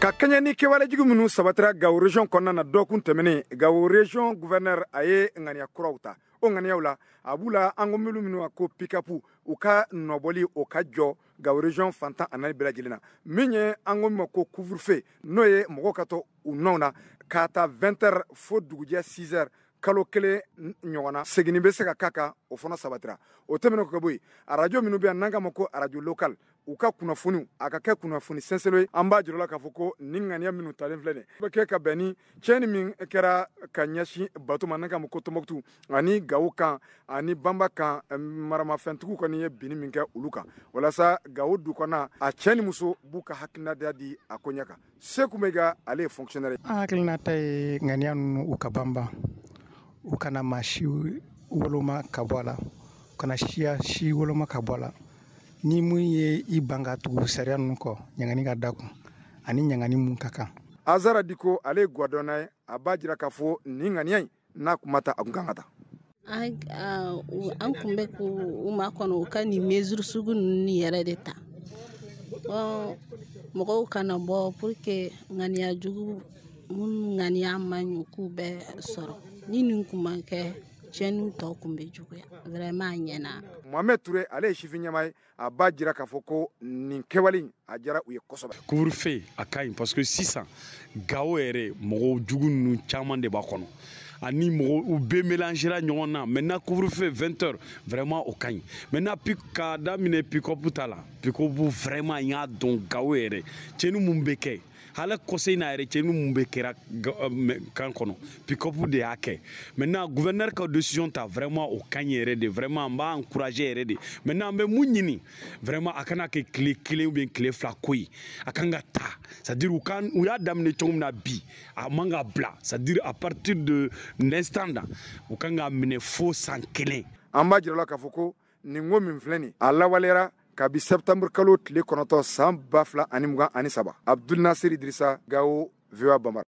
Ka kɛɲɛ ni kɛwalejugu minnu sabatira Gao région kɔnɔna na dɔgɔkun tɛmɛnen, Gao région gouverneur a ye ŋaniya kuraw ta. O ŋaniyaw la, a b'u la an ko minnu ko pick-up, u ka nɔbɔli o ka jɔ Gao région fan 14 bɛɛ lajɛlen na. Min ye an ko min ma ko couvre-feu, n'o ye mɔgɔw ka to u nɔw na k'a ta 20 heures fo dugujɛ 6 heures, kalo kelen ɲɔgɔn na, seginni bɛ se ka k'a kan, o fana sabatira. O tɛmɛnen kɔ ka bɔ yen, arajo minnu bɛ yan n'an k'a ma ko arajo local, u ka kunnafoniw a ka kɛ kunnafoni sɛnsɛn ye. An b'a jira la k'a fɔ ko nin ŋaniya minnu talen filɛ nin bɛ kɛ ka bɛn ni tiɲɛni min kɛra ka ɲɛsin bato ma n'an k'a ma ko Tɔnbɔkutu ani Gawo kan ani Banba kan, maramafɛntigiw kɔni ye binni min kɛ olu kan, walasa Gawo du kɔnɔna a cɛ ni muso b'u ka hakilinata di a ko ɲɛ kan. Seku Maiga, ale ye fonctionnaire ye. An hakilinata ye ŋaniya ninnu u ka banban, u kana maa si woloma ka bɔ a la, u kana siya si woloma ka bɔ a la. Ni mun ye i ban ka tugu sariya ninnu kɔ, ɲangani ka da kun ani ɲangani mun ka kan. Azara Diko, ale ye gwadɔnna ye, a b'a jira k'a fɔ nin ŋaniya in n'a kun ma ta, a kun kan ka ta. An kun bɛ k'u makɔnɔ u ka nin mesure sugu ninnu yɛrɛ de ta. Mɔgɔw kana bɔ pour que ŋaniya jugu minnu ŋaniya man ɲi k'u bɛɛ sɔrɔ. Ni nin kun ma kɛ, tiɲɛniw tɔ kun bɛ juguya. Vraiment a ɲɛna. Mohamed Touré, ale ye sifin ɲɛmaa ye, a b'a jira k'a fɔ ko nin kɛwale in a diyara u ye kosɛbɛ. Couvre-feu a ka ɲi parce que sisan Gao yɛrɛ mɔgɔw jugu ninnu caman de b'a kɔnɔ, ani mɔgɔ u bɛɛ mélangera ɲɔgɔn na. Maintenant couvre-feu 20 heures, vraiment o ka ɲi. Maintenant k'a daminɛ pick-up ta la, pick-up vraiment n y'a dɔn Gao yɛrɛ tiɲɛni mun bɛ kɛ, hali kɔsa in na yɛrɛ tiɲɛni mun bɛ kɛra kan kɔnɔ, pick-up de y'a kɛ. Maintenant gouverneur ka décision ta, vraiment o ka ɲi yɛrɛ de, vraiment n b'a encourager yɛrɛ de. Maintenant an bɛ mun ɲini, vraiment a kana kɛ tile kelen ou bien tile fila ko ye, a kan ka ta, c'est à dire u kan u y'a daminɛ cogo min na bi, a man ka bila, c'est à dire à partir de l'instant là u kan ka minɛ fo san kelen. An b'a jira la k'a fɔ ko nin ko min filɛ nin, a lawaleyara kabi septembre kalo tile 9 san 2023. Abdul Nasir Idrissa, Gao, VOA Bambara.